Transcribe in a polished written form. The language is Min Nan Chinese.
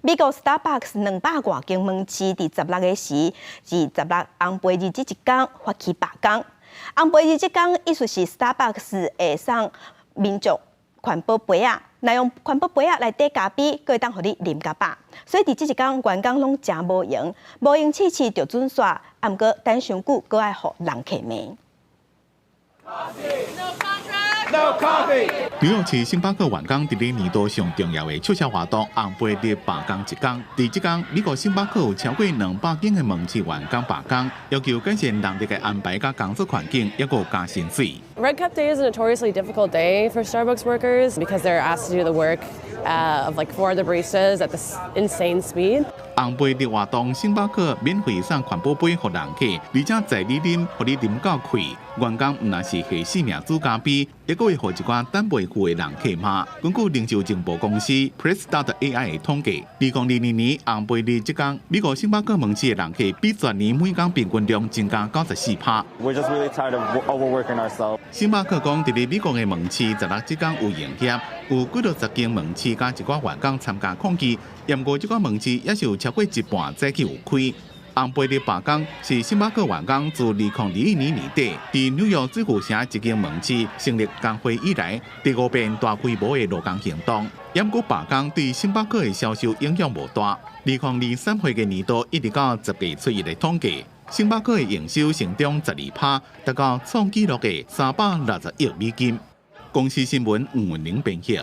美國 Starbucks 200外間門市佇十六个時，是十六紅杯日這一工發起罷工。紅杯日這工意思是 Starbucks 會送民眾環保杯仔，若用環保杯仔來綴咖啡，閣會當予你啉較飽。所以佇這一工，員工攏誠無閒，無閒試試就準煞。啊，毋過等傷久，閣愛予人客罵。 No coffee。紐約市星巴克員工佇咧年度上重要的促銷活動紅杯日罷工一工，佇這工美國星巴克有超過200間的門市員工罷工，要求改善人力的安排佮工作環境，抑閣有加薪水。 Red Cup Day is a notoriously difficult day for Starbucks workers because they're asked to do the work of like four other baristas at this insane speed. 紅杯日活動，星巴克免費送環保杯予人客，而且載你啉，予你啉到氣。員工毋但是下死命煮咖啡，抑閣會予一寡等袂赴的人客罵。根據零售情報公司 Press.ai 的統計，2022年紅杯日這工，美國星巴克門市的人客比全年每工平均量增加94%。 We're just really tired of overworking ourselves. 星巴克講，佇咧美國的門市十六這工有營業，有幾落十間門市佮一寡員工參加抗議，毋過這寡門市也是有超過一半早起有開。紅杯日罷工是星巴克員工自2021年年底佇紐約水牛城一間門市成立工會以來第五遍大規模的勞工行動。毋過罷工對星巴克的銷售影響無大。2023歲的年度一直到10月初一的統計，星巴克的營收成長12%，達到創紀錄的360億美金。公視新聞吳文玲編譯。